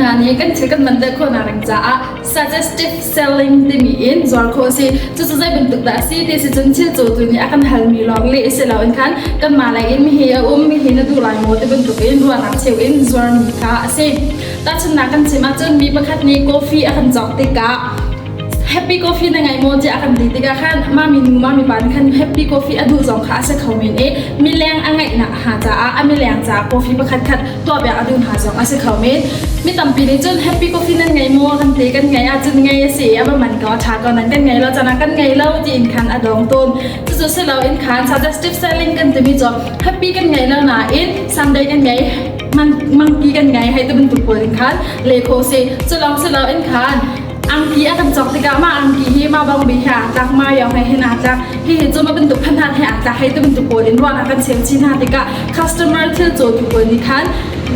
hna nih kan thil kan man deuh khawhnak ding caah suggestive selling timi in zuar khawh a si. Cucu zei bantuk dah a si ti si cun thil cawtu nih a kan halmi lawng leh si loin khan kanmah lei in mihi a um, mihi na duh lai maw ti bantuk in ruahnak cheu in zuarmi kha a si. Tahchunhnak kan chim ahcun mi pakhat nih coffee a kan cawk tikah Happy coffee na ngei maw tiah a kan ti tikah khan mami nu mami pa nih khan happy coffee a duh zong kha a si kho men i mileng a ngeihnak hnga caah a mileng caah coffee pakhat khat tuahpiak a duh hna zong a si kho men. Mi tampi nih cun happy coffee nan ngei maw kan ti kan ngei ahcun ngei a si i a va man ko a ṭha ko nan kan ngei lo caan ah kan ngei lo tiin khan a dong tawn. Cucu si loin khan suggestive selling kan timi cu happy kan ngei lo nain Sunday kan ngei mangki kan ngei hei ti bantuk pawl in khan le kho si. Cu lawng si loin khan angki a kan cawk tikah mah angki hi mah bawngbi he aa tlak mah yong he hin aa tlak hihi cu mah bantuk phanhan he aa tlak hei ti bantuk pawl in ruahnak kan cheu chin hna tikah customer thil cawtu pawl nih khan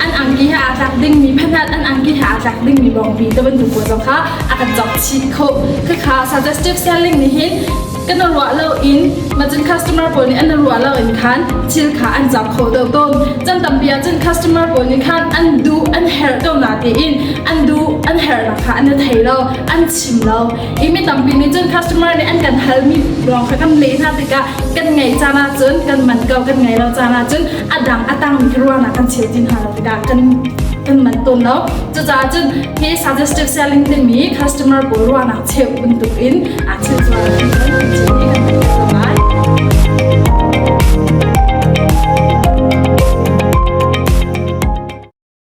an angki he aa tlak dingmi phanhan an angki he aa tlak dingmi bawngbi ti bantuk pawl zong kha a kan cawk chih khawh khakha suggestive selling nih hin kan ruah lo in macun customer pawl nih an ruah lo in khan thil kha an cawk kho deuh tawn chan tampi ah cun customer pawl nih khan an duh an herh ko na tiin an duh an herhnak kha an thei lo an chim lo i mi tampi nih cun customer nih an kan halmi lawng kha kan leh hna tikah kan ngeih caan ah cun kan man ko kan ngei lo caan ah cun a dang a tangmi khi ruahnak kan cheu ti hna lo tikah kan kan man tawn lo cucaah cun hi suggestive selling timi customer pawl ruahnak cheuh bantuk in a thil zuar kan chin hi kan.